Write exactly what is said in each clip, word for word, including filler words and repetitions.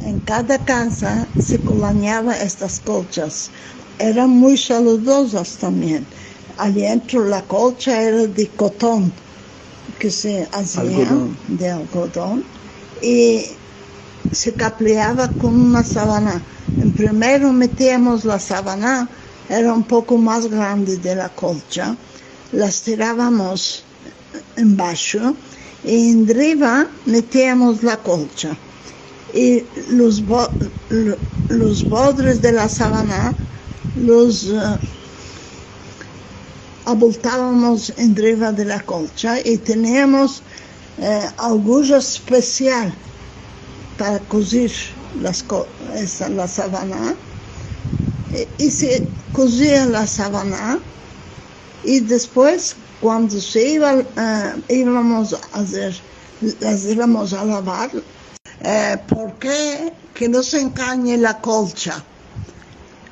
En kada kaza se kolanyava estas kolchas. Eran muy saludozas tambien. Alientro la kolcha era de koton, ke se azia de algodon, i se kapliava kon una savana. En primero metiamos la savana, era un poko mas grande de la kolcha, las tiravamos embasho, i endriva metiamos la kolcha. I los bo-, lo-, los bodres de la savana los, eh, abultavamos endriva de la kolcha i teniamos, eh, aguja espesial para kozir las ko-, esa, la savana. I, i se kozia la savana, i despues, kuando se iva, eh, ivamos a azer, las ivamos a lavar, eh, porke ke no se enkanye la kolcha.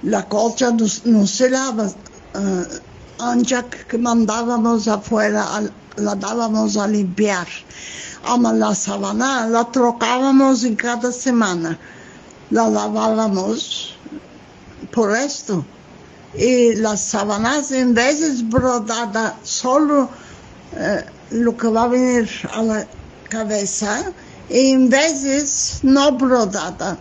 La kolcha no, no se lava, eh, ancak ke mandavamos afuera, a, la davamos a limpiar. Ama la savana la trokavamos en kada semana, la lavavamos por esto. I las savanas en vezes brodada solo, eh, lo ke va a venir a la kavesa, i en vezes no brodada,